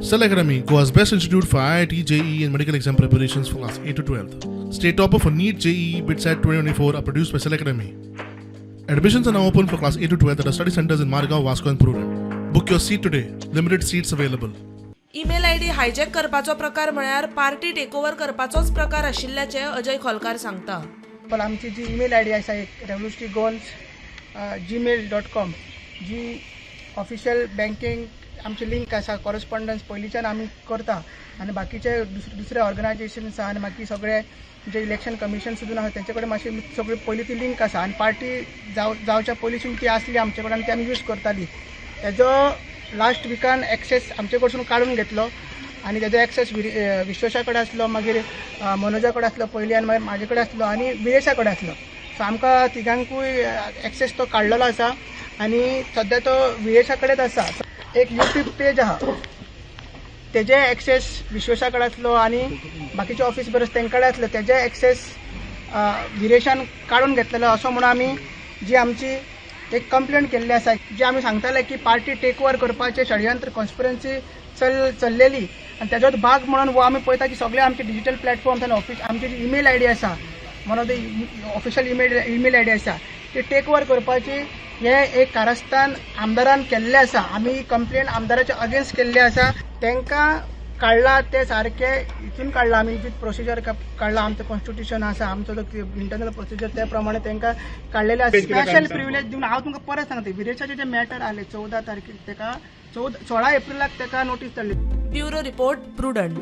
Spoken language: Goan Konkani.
Cell Academy, Goa's best institute for IIT, JEE, and medical exam preparations for class 8 to 12. State topper for NEET, JEE, BITSAT 2024 are produced by Cell Academy. Admissions are now open for class 8 to 12 at our study centers in Margao, Vasco, and Prudent. Book your seat today. Limited seats available. Email ID hijack करपाचो प्रकार म्हळ्यार पार्टी टेकओव्हर करपाचोच प्रकार आशिल्ल्याचें अजय खोलकार सांगता. पण आमची जी ईमेल I D आसा, एक revolutionarygoans@gmail.com, जी ऑफिशियल बँकेक आमची लिंक आसा, कॉरस्पॉन्डन्स पयलींच्यान आमी करता आनी बाकीचे दुसरे दुसरे ऑर्गनायझेशन आसा आनी बाकी सगळे जे इलेक्शन कमिशन सुद्दां आसा, तेंचे कडेन मातशी सगळी पयलीं ती लिंक आसा आनी पार्टी जावच्या पयलींसून ती आसली आमचे कडेन आनी ती आमी यूज करताली. तेजो लास्ट विकान एक्सेस आमचे कडसून काडून घेतलो आनी तेजो एक्सेस विश्वेशा कडेन आसलो, मागीर मनोजा कडेन आसलो पयलीं आनी मागीर म्हाजे कडेन आसलो आनी विरेशा कडेन आसलो. सो आमकां तिगांकूय एक्सेस तो काडलेलो आसा आनी सद्या तो विरेशा कडेच आसा. एक युट्यूब पेज आहा, तेजे एक्सेस विश्वेशा कडेन आसलो आनी बाकीचे ऑफिस बरस तेंचे कडेन आसले, तेजे एक्सेस विरेशान काडून घेतलेलो असो म्हणून आमी जी आमची एक कंप्लेंट केल्ली आसा, जी आमी सांगताले की पार्टी टेक ओवर करपाचें षडयंत्र, कॉन्स्पिरन्सी चल्लेली आनी तेजोच भाग म्हणून हो आमी पळयता की सगळे आमचे डिजिटल प्लॅटफॉर्म्स आनी ऑफिस आमची जी ईमेल I D आसा, one of the official email ID आसा, ती टेक ओवर करपाची हे एक कारस्थान आमदारान केल्लें आसा. आमी ही कंप्लेन आमदाराच्या अगेन्स्ट केल्ली आसा. तांकां काडला ते सारके हितून काडला, आमी विथ प्रोसिजर काडला. आमचो कॉन्स्टिट्युशन आसा, आमचो जो इंटरनल प्रोसिजर, त्या प्रमाणे तांकां काडलेले आसा. स्पेशल प्रिविलेज दिवन, हांव तुमकां परत सांगता, विरेशाचे जे मॅटर आले 14 तारखेर, ताका 14, 16 एप्रिलाक ताका नोटीस धाडली. Bureau report, Prudent.